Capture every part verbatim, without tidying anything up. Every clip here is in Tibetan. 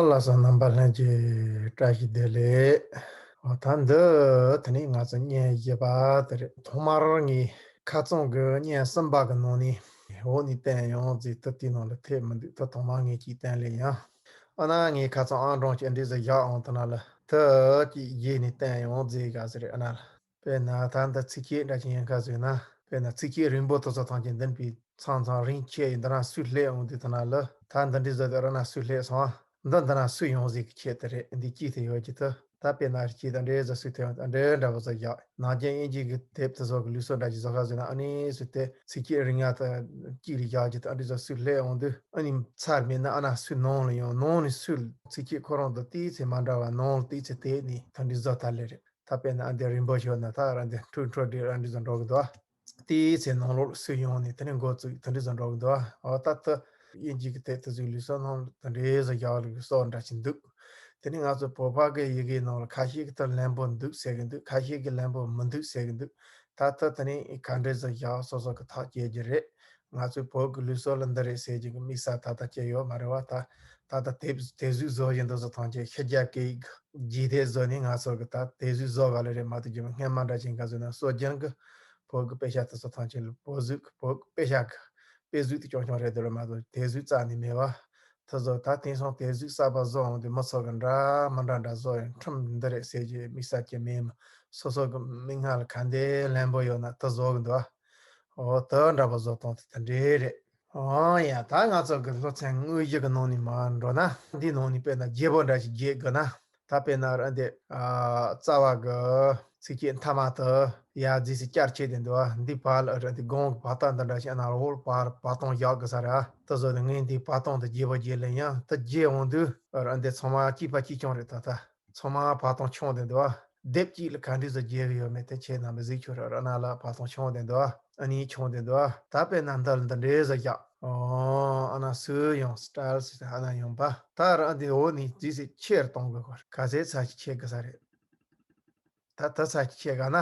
ལགས་སོ། རྣམ་པ་ལྷན་རྒྱས་བཀྲ་ཤིས་བདེ་ལེགས། འོ་ད་འདི་དེ་ནས་ང་ཚོ་བརྙན་བཞི་པ་དེ་རེད། ཐོག་མར་ངས་ཁ་རྩང་གི་བརྙན་གསུམ་པ་གི་ནང་ནས་འོག་ནས་བསྟན་ཡོང་ཟེར། ད་དེའི་ནང་ལ་ཐེབས་མི་འདུག་ད་ཐོག་མར་ངས་ཅིག་བསྟན་ལེ་ཡང་། ཨ་ན་ངས་ཁ་རྩང་ཨང་གྲངས་ཅིག་འདི་ཟེར་བཞག་འོང་དེ་ན་ལ་ད་ཅིག་རྗེས་ནས་བསྟན་ཡོང་ཟེར་ག་ཟེར་ཨ་ན་ལ། དཔེར་ན་ད་འདི་ཚིགས་བཅད་འདྲ་ཅིག་ཡིན་ཁ་བཟོས་ན། དཔེར་ན་ཚིགས་བཅད་རིང་པོ་དེ་ཚོ་ཐམས་ཅད་འདི་པའི་མཚམས་མཚམས་རིང་ཆེ་ཡི་འདི་རང་སུས་ལྷད་འོང་དུས་ཐ་ན་ལ་ད་འདི་འདྲའི་བཟོ་དེ་ར་ན་སུས་ལྷད་སོང་། འདི་འདི་རང་སུས་ཡོང་ཟིག་གི་ཆེད་དུ་རེད། འདི་ཅིས་དེ་ཡོད་ཀྱི་ད། ད་དཔེར་ན་རི་སྐྱེས་དང་འདྲའི་བཟོ་སུས་ཐོན་འདྲའི་འདྲ་པོ་བཟོ་བཞག་ནང་རྒྱ་དབྱིན་ཇི་གི་དེབ་དེ་ཚོ་གི་ལུགས་སྲོལ་འདྲ་ཅིག་བཟོ་ཁ་བཟོས་ན་ཨ་ནི་སུས་དེ་ཚིགས་བཅད་རིང་ཡ་ད་ཅིག་རེ་བཞག་ཀྱི་ད་འདི་བཟོ་སུས་ལྷད་འོང་དུས་ཨ་ནི་ཚར་མེད་ན་ཨ་ན་སུས་ནང་ལ་ཡོང་ནང་ནས་སུས་ཚིགས་བཅད་ཁོ་རང་དང་ཏིས་ཚེ་མ་འདྲ་བ་ནང་ལ་ཏིས་ཚེ་དེ་ནི་ད་འདི་བཟོ་ད་ལེ་རེད། ད་དཔེར་ན་ཨ་འདི་རིང་པོ་ཤོར་ན་ད་ར་འདི་འཁྲུག་འཁྲུག་འདི་ར་འདི་ཚོ་འགྲོ་གི་འདུག་ཨ། དེའི་ཚེ་ནང་ལོགས་སུ་ཡོང་ནས་དེ་ནས་འགོ་བཙུགས་དེ་འདྲ་ཚོ་འགྲོ་གི་འདུག་ཨ། ཨོ་ད་ལྟ་དབྱིན་ཇི་གི་དེབ་དེ་ཚོའི་ལུགས་སྲོལ་ནང་དེ་འདྲའི་བཟོ་རྒྱག་ལུགས་སྲོལ་འདྲ་ཞིག་འདུག་དེ་ནས་ང་ཚོ་བོད་པ་གི་ཡི་གེ་ནང་ལ་ཁ་ཤས་ཀྱི་ད་ལན་པོ་འདུག་ཟེར་གི་འདུག་ཁ་ཤས་ཀྱི་ལན་པོ་མི་འདུག་ཟེར་གི་འདུག་ད་ལྟ་དེ་ནས་ག་འདྲའི་བཟོ་རྒྱག་སོ་སོ་གི་ཐག་བཅད་རྒྱུ་རེད། ང་ཚོའི་བོད་ཀྱི་ལུགས་སྲོལ་ལ་འདི་རེད་ཟེར་རྒྱུ་གི་དམིགས་བསལ་ད་ལྟ་སྐྱེ་ཡོད་མ་རེད་བ། ད་ད་ལྟ་དེབ་དེབ་གཟུགས་བཟོ་བཞིན་དུ་བཟོ་ཐང་ཆེ་ཤི་རྒྱ་སྐད་རྒྱས་དེ་བཟོ་ནས་ང་ཚོ་གི་ད་དེབ་གཟུགས་བཟོ་ག་ལེ་རེད་མ་གཏོགས་རྒྱུ་མ་སྔན་མ་འདྲ་ཅན་ག་ཟེར་ན་སྲོལ་རྒྱུན་གི་བོད་ཀྱི་དཔེ་ཆ་དེ་ཚོ་ཐང་ཆེ་ལ་བོད་གཟུགས་ཀྱི་བོད་ཀྱི་དཔེ་ཆ་གི་དཔེ་གཟུགས་དེ་རྐྱང་རྐྱང་རེད་དེ་ལ་མ་གཏོགས་དེབ་གཟུགས་རྩ་ནས་མེད་བ། དེ་ཚོ་ད་དེང་སང་དེབ་གཟུགས་གསར་པ་བཟོ་འོང་དུས་མི་ཚོ་གི་འདྲ་མི་འདྲ་འདྲ་བཟོ་ཡང་ཁྲིམས་འདི་རེད་ཟེར་རྒྱུ་དམིགས་བསལ་གྱི་མེད་མ། སོ་སོ་གི་མིག་སྔ་ལ་ག་འདྲའི་ལན་པོ་ཡོད་ན་དེ་བཟོ་གི་འདུག་ཨ། འོ་དེ་འདྲ་པོ་བཟོ་སྟངས་དེ་དེ་འདྲའི་རེད། འོ་ཡ་ད་ང་ཚོ་གི་སློབ་ཚན་དངོས་གཞི་གི་ནང་ནས་མར་འགྲོ་ན་འདིའི་ནང་ནས་དཔེར་ན་བརྗེ་པོ་འདྲ་ཞིག་བརྗེ་དགོས་ན་ད་དཔེར་ན་ར་འདི་ཨ་རྩ་བ་གི་ཚིགས་བཅད་མཐའ་མ་དེ་ཡ་རྫས་སུ་བསྐྱར་བྱས་ཏེ་འདུག་ཨ། འདི་བར་ལ་ར་འདི་གོང་གི་བར་སྟོང་འདི་འདྲ་ཞིག་ཨ་ན་ར་འོག་བར་བར་སྟོང་བཞག་དགོས་ས་ར་དེ་བཟོ་ནས་ངས་འདི་བར་སྟོང་དེ་བརྗེ་པོ་བརྗེ་ལེ་ཡང་དེ་བརྗེ་འོང་དུས་ར་འདི་ཚང་མ་གཅིག་པ་གཅིག་རྐྱང་རེད་ད་ལྟ། ཚང་མ་བར་སྟོང་ཆུང་དེ་འདུག་ཨ། དེབ་གཅིག་ལ་ག་འདྲ་བཟོ་བརྗེ་གི་ཡོད་མེད་དེ་ཁྱེད་རྣམ་པས་གཟིགས་ཆོག་ར་ར་ན་ལ་བར་སྟོང་ཆུང་དེ་འདུག་ཨ། ཨ་ནི་ཆུང་དེ་འདུག་ཨ། ད་དཔེར་ན་འདི་ལ་འདི་འདྲའི་བཟོ་རྒྱག་ཨོ་ཨ་ན་སུ་ཡོང་སི་ཊའིལ་སི་ཨ་ན་ཡོང་པ་ད་ར་འདི་འོག་ནས་རྫས་སུ་ཆེར་གཏོང་དགོས་གོ་ག་ཚད་ཚ་ཞིག་ཆེ་གི་ས་རེད། ད་ད་ཚ་ཞིག་ཆེ་ག་ན་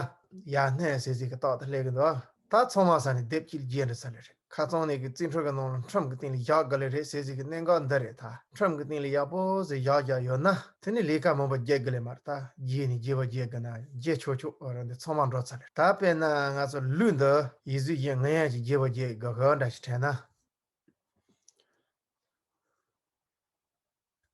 ཡར་སྣེ་ཟེར་ཟིག་གི་རྟགས་དེ་སླེབས་གི་འདུག་ད་ཚང་མ་ས་ནས་དེབ་གཅིག་རྗེས་འདྲ་ས་ལེ་རེད། ཁ་རྩང་ནས་གི་རྩིས་འཕྲུལ་གི་ནང་ལ་ཁྲིམས་གི་སྟེང་ལ་བཞག་དགོས་ལེ་རེད་ཟེར་ཟིག་གི་གནད་འགག་འདི་རེད། ད་ཁྲིམས་གི་སྟེང་ལ་ཡག་པོ་ཟིག་བཞག་བཞག་ཡོད་ན་དེ་ནི་ལས་ཀ་མང་པོ་རྒྱག་དགོས་ལེ་མ་རེད། ད་རྗེས་ནས་བརྗེ་པོ་བརྗེ་དགོས་ན་བརྗེ་ཆོག་ཆོག་ར་འདི་ཚང་མ་འགྲོ་ཚར་ལེ། ད་དཔེར་ན་ང་ཚོ་ལུས་འདི་ཡིག་གཟུགས་གཞན་ངན་ཡང་ཞིག་བརྗེ་པོ་བརྗེ་དགོས་གི་འདྲ་ཞིག་དྲན་ན།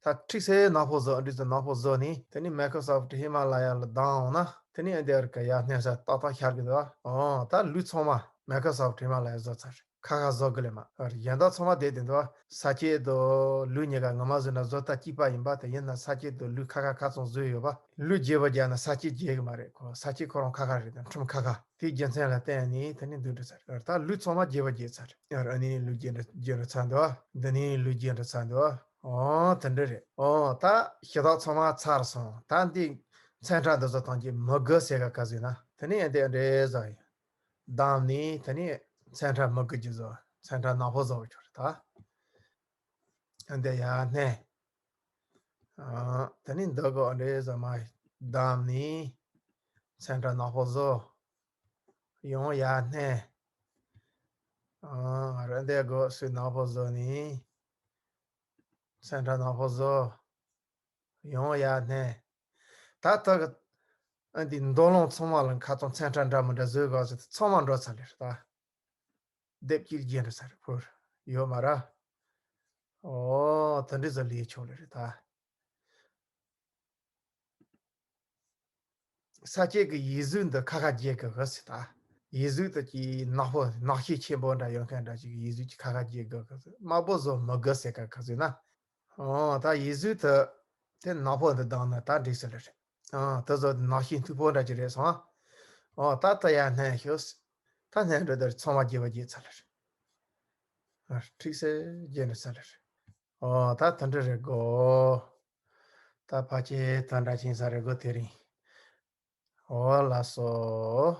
ད་ཁྲིག་སེ་ནག་པོ་བཟོ་འདི་ཚོ་ནག་པོ་བཟོ་ནི་དེ་ནི་Microsoft Himalaya་ལ་ལྡང་འོང་ན་དེ་ནི་ཨ་འདི་ཨར་ཀ་ཡར་སྣེ་ས་ཏག་ཏག་ཤར་གི་འདུག་ཨོ་ད་ལུས་ཚང་མ་Microsoft Himalaya་བཟོ་ཚར། ཁ་ཁ་བཟོ་གི་ལེ་མ་ཨར་གཞན་དག་ཚང་མ་བསྡད་དེ་འདུག་ས་སྐྱེས་དོ་ལུས་གཉིས་ཀ་ངོ་མ་བཟོས་ན་བཟོ་ལྟ་གཅིག་པ་ཡིན་པ་དེ་ཡིན་ན་ས་སྐྱེས་དོ་ལུས་ཁ་ཁ་ཁ་ཚང་བཟོས་ཡོད་པ་ལུས་རྒྱས་པ་རྒྱག་ན་ས་སྐྱེས་རྒྱས་གི་མ་རེད། ཁོ་ས་སྐྱེས་ཁོ་རང་ཁ་ཁ་རེད། དེ་ཁྲིམས་ཁ་ཁ་དེའི་རྒྱུ་མཚན་ལ་བརྟེན་ནས་དེ་ནི་འདུག་འདྲ་ཚར་ཨར་ད་ལུས་ཚང་མ་རྒྱས་པ་རྒྱས་ཚར་ཨར་ཨ་ནི་ལུས་རྒྱས་འདྲ་རྒྱས་འདྲ་ཚར་འདུག་འདི་ནི་ལུས་རྒྱས་འདྲ་ཚར་འདུག་ཨོ་དེ་འདྲ་རེད། ཨོ་ད་ཞེ་དག་ཚང་མ་ཚར་སོང་། ད་འདི་ཚན་ཁྲ་འདི་ཚོ་ཐམས་ཅད་མི་དགོས་ཟེར་ག་ག་ཟེར་ན་དེ་ནི་འདི་འདྲའི་བཟོ་ཡིན། བདམས་ནི་དེ་ནི་ཚན་ཁྲ་མི་དགོས་ཀྱི་བཟོ་ཚན་ཁྲ་ནག་པོ་བཟོ་བ་ཆོག་རེད་ད། འདི་ཡར་སྣེ། ཨ་དེ་ནི་འདི་གོ་འདྲའི་བཟོ་མ་བདམས་ནི་ཚན་ཁྲ་ནག་པོ་བཟོ། ཡང་ཡར་སྣེ། ཨ་ར་འདི་གོ་སུས་ནག་པོ་བཟོ་ནི། ཚན་ཁྲ་ནག་པོ་བཟོ། ཡང་ཡར་སྣེ། ད་ལྟ་གི་ཨ་འདི་མདོ་ལོང་ཚང་མ་ལ་ཁ་ཚང་ཚན་ཁྲ་འདྲ་མི་འདྲ་བཟོས་ག་ཟེར་ཚང་མ་འགྲོ་ཚར་ལེ་རེད་ད། སྡེབ་སྐྱིལ་རྒྱན་འདྲ་ཚར་ཕུར་ཡོད་མ་ར། ཨོ་དེ་འདྲ་ཟེར་ལས་ཆོག་ལེ་རེད་ད། ས་སྐྱེས་ཀྱི་ཡིག་གཟུགས་འདི་ཁ་ཁ་རྒྱས་གི་གི་ཟེར་ད། ཡིག་གཟུགས་དེ་ཀྱི་ནག་པོ་ནག་ཤས་ཆེན་པོ་འདྲ་ཡོད་མཁན་འདྲ་ཅིག་ཡིག་གཟུགས་ཀྱི་ཁ་ཁ་རྒྱས་གི་གི་ཟེར་དམར་པོ་བཟོ་མི་དགོས་ཟེར་ག་ག་ཟེར་ན། ཨོ་ད་ཡིག་གཟུགས་དེ་དེ་ནག་པོ་འདི་བདམས་ན་ད་འགྲིག་ས་ལེ་རེད། ཨོ་དེ་ཚོ་ནག་ཤས་མཐུག་པོ་འདྲ་ཅིག་རེད་སོང་། ཨོ་ད་ད་ཡར་སྣེ་ཤོག་ད་སྣེ་འགྲོ་དེར་ཚང་མ་རྒྱས་པ་རྒྱས་ཚར་ལེ་རེད། ཁྲིག་སེ་རྒྱས་འགྲོ་ཚར་ལེ་རེད། ཨོ་ད་དེ་འདྲ་རེད་གོ། ད་ཕལ་ཆེར་དེ་འདྲ་ཕྱིན་ས་རེད་གོ་དེ་རིང་། ཨོ་ལགས་སོ།